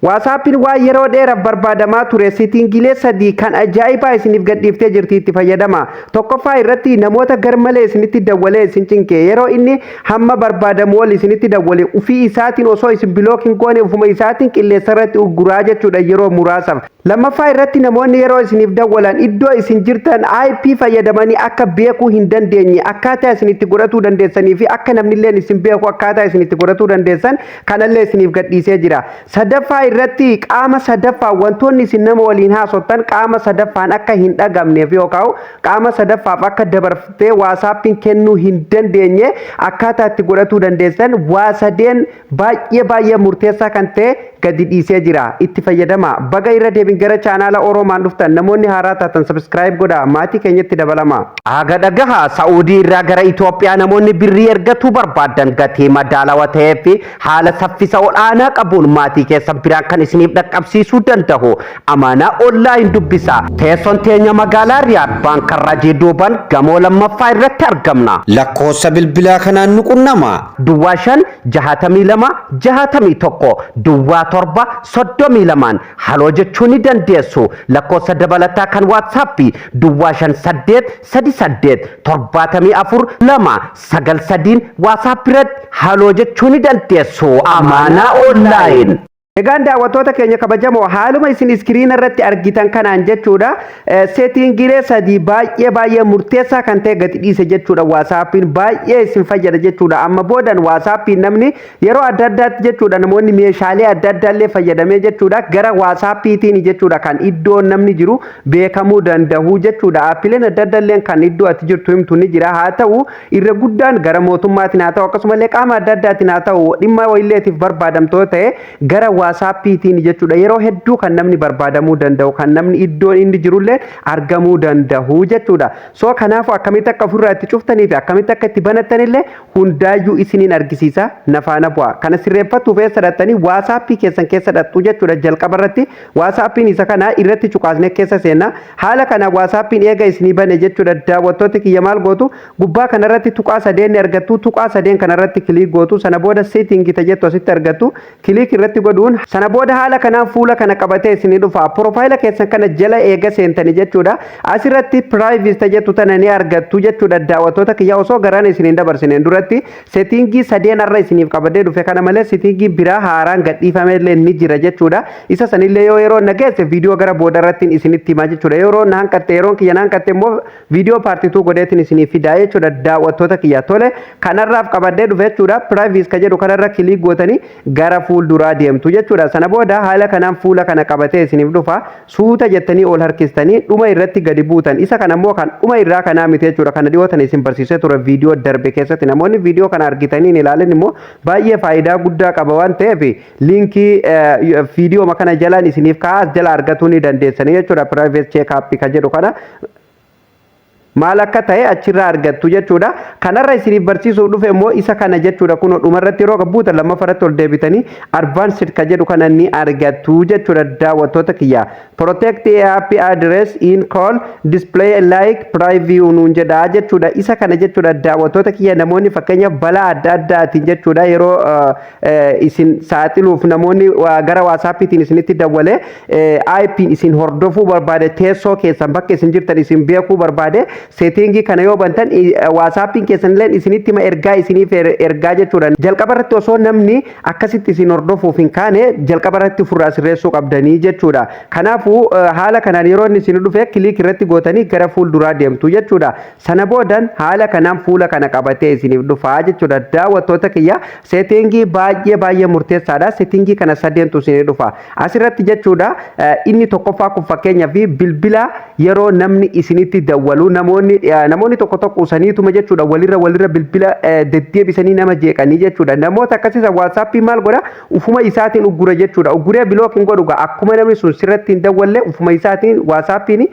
WhatsAppiin waan yeroo dheeraaf barbaadamaa ture settingiilee sadii kan ajaa'ibaa isiniif gadhiiftee jirti, itti fayyadama. Tokkoffaa irratti, namoota garmalee isinitti dawwalee isin cinqe, yeroo inni hamma barbaadamu ol isinitti dawwale, ufii isaatiin osoo isin block hin goone ufuma isaatiin qilleensa irratti ugguraa jechuudha yeroo muraasaaf. Lammaffaa irratti, namoonni yeroo isiniif dawwalan iddoo isin jirtan IP fayyadamanii akka beekuu hin dandeenye akkaataa isin itti godhatuu dandeessanii fi akka namnilleen isin beeku akkaataa isin itti godhatuu dandeessan kanallee isiniif gadhiisee jira. Sadaffaa irratti, qaama sadaffaa wantoonni isin nama waliin haasoftan qaama sadaffaan akka hin dhagamneef yookaan qaama sadaffaaf akka dabartee WhatsAppiin kennuu hin dandeenye akkaataa itti godhatuu dandeessan, waa sadeen baay'ee baay'ee murteessaa kan ta'e gadi dhiisee jira. Itti fayyadama. Baga irra deebin gara chaanaala Oroomaan dhuftan. Namoonni haaraa taatan subscribe godha, maatii keenyatti dabalama. Aga dhagaha, Sa'uudii irraa gara Itoophiyaa namoonni birrii ergatuu barbaadan gatii madaalawaa ta'ee fi haala saffisa ol'aanaa qabuun maatii keessan biraan kan isiniif dhaqqabsiisuu danda'u Amaanaa Online dubbisa. Teessoon teenya magaalaa Riyaad, Baankarraa duuban, gamoo lammaffaa irratti argamna. Lakkoofsa bilbilaa kanaan nu qunnama. 05 62 61 07 32n haloo jechuu ni dandeessu. Lakkoofsa dabalataa kan WhatsAppii 05 8 38 74 2 9 3n WhatsApp irratti haloo jechuu ni dandeessu. Amaanaa Online. Egaan daawwattoota keenya kabajamoo, haaluma isin screen irratti argitan kanaan jechuudha, settingiilee sadii baay'ee baay'ee murteessaa kan ta'e gadi dhiise jechuudha. WhatsAppiin baay'ee isin fayyada jechuudha. Amma boodan WhatsAppiin namni yeroo adda addaatti jechuudha, namoonni meeshaalee adda addaallee fayyadamee jechuudha, gara WhatsAppiitiin jechuudha kan iddoo namni jiru beekamuu danda'u jechuudha. Appileen adda addaallee kan iddoo ati jirtu himtu ni jira. Haa ta'u, irra guddaan gara mootummaatiin haa ta'u, akkasumallee qaama adda addaatiin haa ta'u, dhimma wayiilleetiif barbaadamtoo ta'e gara WhatsAppiitiin jechuudha yeroo hedduu kan namni barbaadamuu danda'u, kan namni iddoon inni jirullee argamuu danda'u jechuudha. So kanaafuu akkamitti akka ofirraa itti cuftanii fi akkamitti akka itti banattanillee hundaayyuu isiniin argisiisa, nafaana bu'a. Kana sirreeffachuuf eessa dhattanii? WhatsAppii keessan keessa dhattu jechuudha. Jalqaba irratti WhatsAppiin isa kana irratti cuqaasnee keessa seenna. Haala kana WhatsAppiin eega isinii bane jechuudha, daawwattoota kiyya, maal gootu? Gubbaa kanarratti tuqaa sadeen ni argattu. Tuqaa sadeen kanarratti click gootu. Sana booda setting jettu asitti argattu. Click irratti godhuun sana booda haala kanaan fuula kana qabatee isinii dhufa. Profile keessan kana jala eega seentanii jechuudha, asirratti privacy jettu tana ni argattu jechuudha. Daawwattoota kiyya, osoo garaan isiniin dabarsineen duratti, settingii sadeen har'a isiniif qabadee dhufe kana malee settingii biraa haaraan gadhiifamellee ni jira jechuudha. Isa sanillee yoo yeroo na geesse viidiyoo gara booda irratti isinitti himaa jechuudha. Yeroo na hanqatte, yeroon kiyya na hanqatte immoo viidiyoo part 2 godheetiin isiniif fidaa jechuudha. Daawwattoota kiyya, tole, kanarraaf qabadee dhufe jechuudha, privacy ka jedhu kanarra click gootanii gara fuulduraa deemtu jechuudha. Sana booda haala kanaan fuula kana qabatee isiniif dhufa. Suuta jettanii ol harkistanii dhuma irratti gadi buutan. Isa kana immoo kan dhuma irraa kanaa miti jechuudha. Kana dhiyootan isin barsiisee ture viidiyoo darbe keessatti. Namoonni viidiyoo kana argitanii hin ilaalin immoo baay'ee faayidaa guddaa qaba waan ta'eef, linkii viidiyoo kana jalaan isiniif kaa'as, jala argatuu ni dandeessanii jechuudha. Privacy check up kan jedhu kana maal akka ta'e achirraa argattu jechuudha. Kanarra isiniif barsiisuuf dhufe immoo isa kana jechuudha. Kun dhumarratti yeroo buutan, lammaffaratti ol deebitanii advanced ka jedhu kana ni argattu jechuudha, daawwattoota kiyya. Protect IP address in call display like preview nuun jedha jechuudha. Isa kana jechuudha, daawwattoota kiyya, namoonni fakkeenyaaf balaa adda addaatiin jechuudha yeroo isin saaxiluuf namoonni gara WhatsAppiitiin isinitti dawwalee IP isin hordofuu barbaade, teessoo keessan, bakka isin jirtan isin beekuu barbaade, settingii kana yoo bantan WhatsAppiin keessan illee isinitti hima, ergaa isiniif ergaa jechuudha. Jalqaba irratti osoo namni akkasitti isin hordofuuf hin kaane jalqaba irratti ofirraa sirreessuu qabdanii jechuudha. Kanaafuu haala kanaan yeroo inni isin dhufe click irratti gootanii gara fuulduraa deemtu jechuudha. Sana boodan haala kanaan fuula kana qabatee isiniif dhufaa jechuudha. Daawwattoota kiyya, settingii baay'ee baay'ee murteessaadha. Settingii kana sadeentu isinii dhufa. Asirratti jechuudha, inni tokkoffaa kun fakkeenyaaf bilbila yeroo namni isinitti dawwalu, namoonni tokko tokko usaniituma jechuudha walirra walirra bilbila deddeebisanii nama jeeqanii jechuudha. Namoota akkasiisa WhatsAppii maal godha? Ufuma isaatiin uggura jechuudha. Ugguree block hin godhu, akkuma namni sun sirratti hin dawwalle ufuma isaatiin WhatsAppiin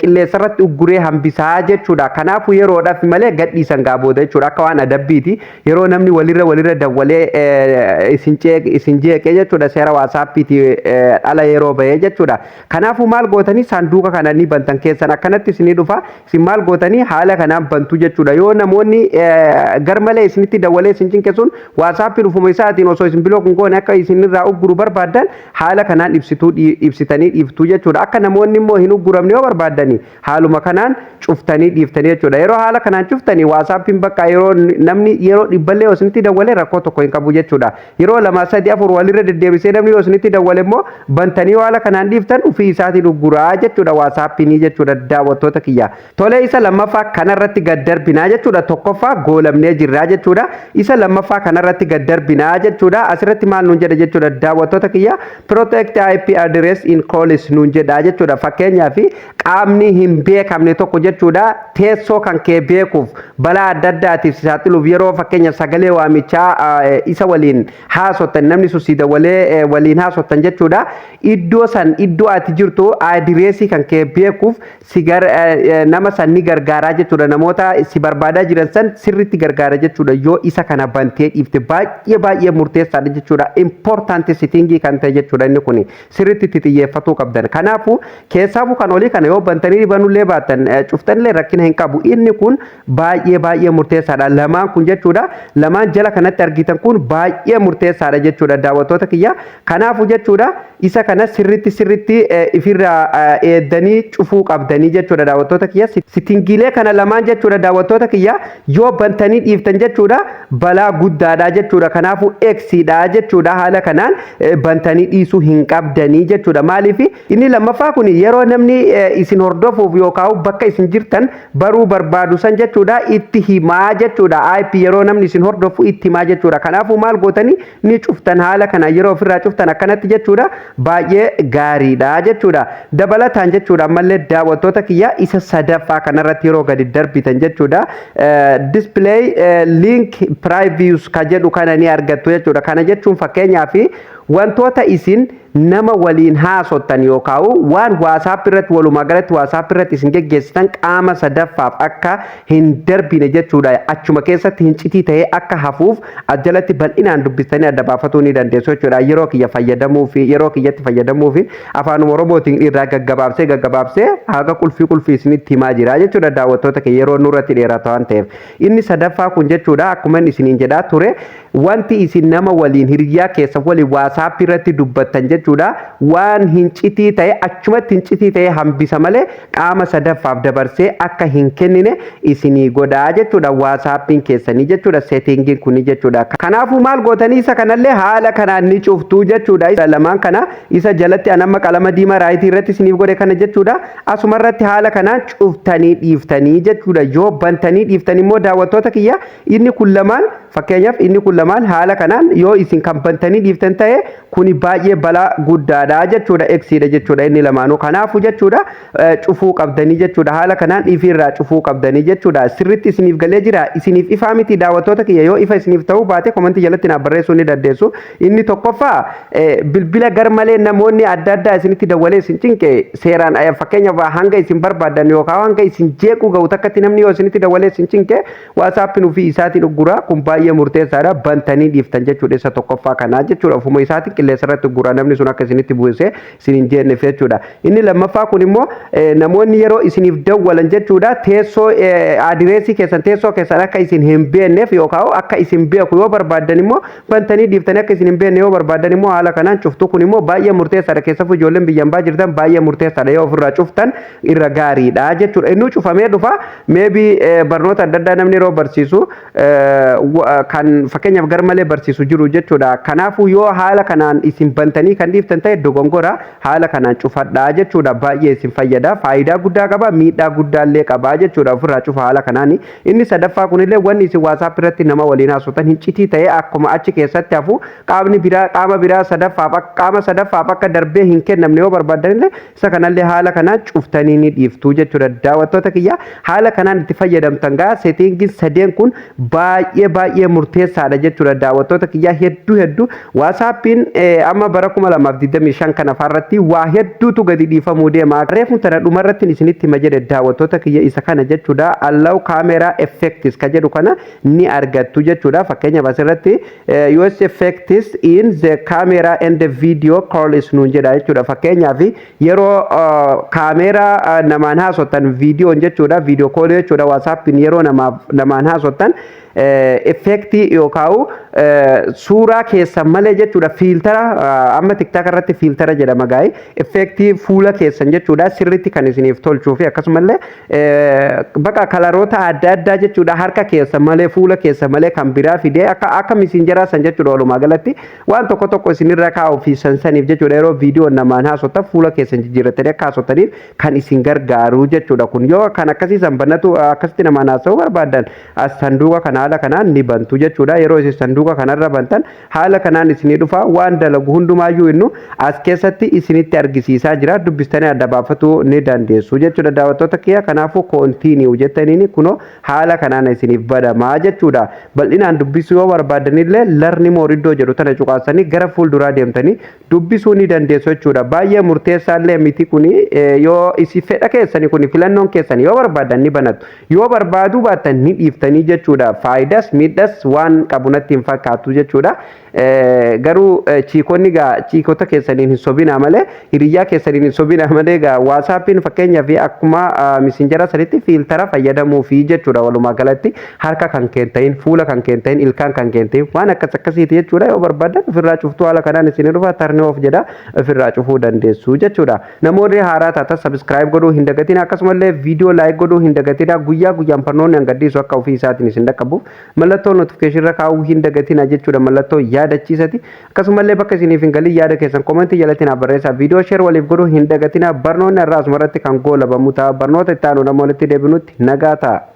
qilleensarratti ugguree hambisaa jechuudha. Kanaafuu yeroodhaaf malee gadhiisan gaa booda jechuudha, akka waan adabbiiti. Yeroo namni walirra walirra dawwalee isin jeeqee jechuudha, seera WhatsAppiiti dhala yeroo bahee jechuudha. Kanaafuu maal gootanii? Saanduqa kana ni bantan keessan, akkanatti isinii dhufa. Isin Isin maal gootanii? Haala kanaan bantuu jechuudha. Yoo namoonni garmalee isinitti dawwalee isin cinqe sun WhatsAppiin ufuma isaatiin osoo isin block hin goone akka isinirraa ugguru barbaaddan, haala kanaan ibsituu ibsitanii dhiiftuu jechuudha. Akka namoonni immoo hin ugguramne yoo barbaaddani, haaluma kanaan cuftanii dhiiftanii jechuudha. Yeroo haala kanaan cuftanii, WhatsAppiin bakka yeroo namni yeroo dhibballee yoo isinitti dawwalee rakkoo tokko hin qabu jechuudha. Yeroo lama, sadi, afur walirra deddeebisee namni yoo isinitti dawwale immoo, bantanii yoo haala kanaan dhiiftan, ofii isaatiin ugguraa jechuudha WhatsAppiinii jechuudha, daawwattoota kiyya. Tolee, isa lammaffaa kanarratti gad darbinaa jechuudha. Tokkoffaa goolamnee jirraa jechuudha. Isa lammaffaa kanarratti gad darbinaa jechuudha. Asirratti maal nuun jedha jechuudha, daawwattoota kiyya? Protect IP address in calls nuun jedha jechuudha. Fakkeenyaaf, qaamni hin beekamne tokko jechuudha, teessoo kan kee beekuuf, balaa adda addaatiif si saaxiluuf, yeroo fakkeenyaaf sagalee waamichaa isa waliin haasottan, namni sun si dawwalee waliin haasottan jechuudha. Iddoo san, iddoo ati jirtu, adireesii kan kee beekuuf si gar nama san ni gargaaraa jechuudha. Namoota si barbaadaa jiran san sirriitti gargaara jechuudha. Yoo isa kana bantee dhiifte, baay'ee baay'ee murteessaadha jechuudha. Important setting kan ta'e jechuudha inni kun, sirriitti itti xiyyeeffatuu qabdan. Kanaafuu keessaafuu kan olii kana yoo bantanii banullee baattan, cuftanillee rakkina hin qabu. Inni kun baay'ee baay'ee murteessaadha. Lamaan kun jechuudha. Lamaan jala kanatti argitan kun baay'ee murteessaadha jechuudha, daawwattoota kiyya. Kanaafuu jechuudha, isa kana sirriitti sirriitti ifirraa eeddanii cufuu qabdanii jechuudha, daawwattoota kiyya. Settingiilee kana lamaan jechuudha, daawwattoota kiyya, yoo bantanii dhiiftan jechuudha, balaa guddaadha jechuudha. Kanaafuu eksiidha jechuudha, haala kanaan bantanii dhiisuu hin qabdanii jechuudha. Maaliif? Inni lammaffaa kun yeroo namni isin hordofuuf yookaan bakka isin jirtan baruu barbaadu san jechuudha, itti himaa jechuudha. IP yeroo namni isin hordofu itti himaa jechuudha. Kanaafuu maal gootanii? Ni cuftan. Haala kana yeroo ofirraa cuftan akkanatti jechuudha, baay'ee gaariidha jechuudha. Dabalataan jechuudha, ammallee daawwattoota kiyya, isa sadaffaa kanarratti yeroo gadi darbitan jechuudha, display link previews ka jedhu kana ni argattu jechuudha. Kana jechuun fakkeenyaaf wantoota isin nama waliin haasottan yookaan waan WhatsApp irratti, walumaa galatti WhatsApp irratti isin geggeessitan qaama sadaffaaf akka hin darbine jechuudha. Achuma keessatti hin citii ta'ee akka hafuuf jalatti bal'inaan dubbistanii adda baafatuu ni dandeessu jechuudha. Yeroo kiyya fayyadamuu fi yeroo kiyyatti fayyadamuu fi afaan Oromootiin irraa gaggabaabsee gaggabaabsee haga qulfii qulfii isinitti himaa jira jechuudha, daawwattoota kiyya, yeroo nurratti dheerata waan ta'eef. Inni sadaffaa kun jechuudha, akkuma inni isiniin jedhaa ture, wanti isin nama waliin, hiriyaa keessa waliin WhatsApp irratti dubbattan jechuudha, waan hin citii ta'e achumatti hin citii ta'e hambisa malee qaama sadaffaaf dabarsee akka hin kennine isinii godhaa jechuudha WhatsAppiin keessanii jechuudha, settingiin kuni jechuudha. Kanaafuu maal gootanii? Isa kanallee haala kanaan ni cuftuu jechuudha. Isa lamaan kana, isa jalatti an amma qalama diimaa right irratti isiniif godhe kana jechuudha, asuma irratti haala kanaan cuftanii dhiiftanii jechuudha. Yoo bantanii dhiiftan immoo, daawwattoota kiyya, inni kun lamaan, fakkeenyaaf inni kun lamaan haala kanaan yoo isin kan bantanii dhiiftan ta'e, kuni baay'ee balaa guddaadha jechuudha, eksiidha jechuudha inni lamaanuu. Kanaafuu jechuudha, cufuu qabdanii jechuudha, haala kanaan ifirraa cufuu qabdanii jechuudha. Sirritti isiniif galee jira, isiniif ifaa miti, daawwattoota kiyya? Yoo ifa isiniif ta'uu baate, comment jalatti naaf barreessuu ni dandeessu. Inni tokkoffaa, bilbila gar malee namoonni adda addaa isinitti dawwalee isin cinqe, seeraan fakkeenyaaf hanga isin barbaadan yookaan hanga isin jeequu ga'u takkatti namni yoo isinitti dawwalee isin cinqe, WhatsAppiin ofii isaatiin uggura. Kun baay'ee murteessaadha, bantanii dhiiftan jechuudha. Isa tokkoffaa kanaa jechuudha, ofuma isaatiin qilleensa irratti uggura, namni sun akka isinitti buusee isin hin jeenneef jechuudha. Inni lammaffaa kun immoo namoonni yeroo isiniif dawwalan jechuudha, teessoo adireesii keessan, teessoo keessan akka isin hin beekneef yookaan akka isin beeku yoo barbaaddan immoo, bantanii dhiiftanii akka isin hin beekne yoo barbaaddan immoo, haala kanaan cuftu. Kun immoo baay'ee murteessaadha. Keessafuu ijoolleen biyyan baa jirtan baay'ee murteessaadha, yoo ofirraa cuftan irra gaariidha jechuudha. Inni cufamee dhufa, maybe barnoota adda addaa namni yeroo barsiisu kan fakkeenyaaf gar malee barsiisu jiru jechuudha. Kanaafuu yoo haala kanaan isin bantanii kan dhiiftan ta'e, dogongora, haala kanaan cufadhaa jechuudha. Baay'ee isin fayyada, faayidaa guddaa qaba, miidhaa guddaallee qaba jechuudha. Ofirraa cufa haala kanaan. Inni sadaffaa kunillee wanni isin WhatsApp irratti nama waliin haasoftan hin citii ta'e akkuma achi keessatti hafu, qaamni biraa, qaama biraa sadaffaaf, qaama sadaffaaf akka darbee hin kennamne yoo barbaadanillee, isa kanallee haala kanaan cuftanii ni dhiiftu jechuudha. Daawwattoota kiyya, haala kanaan itti fayyadamtan gaa. Settingiin sadeen kun baay'ee baay'ee. Baay'ee murteessaadha jechuudha, daawwattoota kiyyaa. Hedduu hedduu WhatsAppiin amma bara 2025 kana faarratti waa hedduutu gadi dhiifamuu deema. Reefu tana dhumarratti isinitti hima jedhe, daawwattoota kiyya, isa kana jechuudha. Allow camera effects ka jedhu kana ni argattu jechuudha. Fakkeenyaaf, asirratti "Use effects in the camera and the video calls" nuun jedha jechuudha. Fakkeenyaaf, yeroo kaameeraa namaan haasottan, viidiyoon jechuudha, video call jechuudha, WhatsAppiin yeroo namaan haasottan effectii yookaan suuraa keessan malee jechuudha, filter, amma TikTok irratti filter jedhama gaa'e, effectii fuula keessan jechuudha sirriitti kan isiniif tolchuu fi akkasumallee baqa coloroota adda addaa jechuudha, harka keessan malee, fuula keessan malee kan biraa fidee akka Messengeraa san jechuudha. Walumaa galatti waan tokko tokko isinirra kaa'uu fi sansaniif jechuudha, yeroo viidiyoo namaan haasottan fuula keessan jijjiirratanii akka haasottaniif kan isin gargaaru jechuudha. Kun yoo kan akkasiisan banatu, akkasitti namaan haasa'uu barbaadan, as sanduuqa kana haala kanaan ni bantu jechuudha. Yeroo isin sanduuqa kanarra bantan haala kanaan isinii dhufa. Waan dalagu hundumaayyuu innu as keessatti isinitti argisiisaa jira, dubbistanii adda baafatuu ni dandeessu jechuudha, daawwattoota kiyya. Kanaafuu continue jettaniini kunoo haala kanaan isiniif badamaa jechuudha. Bal'inaan dubbisuu yoo barbaadanillee "Learn more" iddoo jedhu tana cuqaasanii gara fuulduraa deemtanii dubbisuu ni dandeessu jechuudha. Baay'ee murteessaallee miti kuni. Yoo isi fedha keessanii, kuni filannoon keessanii, yoo barbaadan ni banatu, yoo barbaaduu baattan ni dhiiftanii jechuudha. Faayidaas miidhas waan qabu natti hin fakkaatu jechuudha. Garuu chiikonni gaa chiikota keessaniin hin sobinaa malee, hiriyyaa keessaniin hin sobinaa malee, gaa WhatsAppiin fakkeenyaaf akkuma Messengera sanitti filter fayyadamuu fi jechuudha. Walumaa galatti harka kan keen, fuula kan keen, ilkaan kan keen, waan akkas akkasiiti jechuudha. Yoo barbaadan ofirraa cuftuu, haala kanaan isin dhufa, "Turn off" jedha, ofirraa cufuu dandeessu jechuudha. Namoonni haaraa taatan subscribe godhuu hin dagatin, akkasumallee viidiyoo like godhuu hin dagatina. Guyyaa guyyaan barnoonni hangadhiisu akka ofii isaatiin isin dhaqqabuuf mallattoo notification irra kaa'uu hin dagatina jechuudha, mallattoo yaadachiisati. Akkasumallee bakka isiniif hin galin yaada keessan commentii jalatti naaf barreessaa. Viidiyoo share waliif godhuu hin dagatina. Barnoonni irraa asumarratti kan goolabamu ta'a. Barnoota itti aanu namoonni itti deebinutti nagaa ta'a.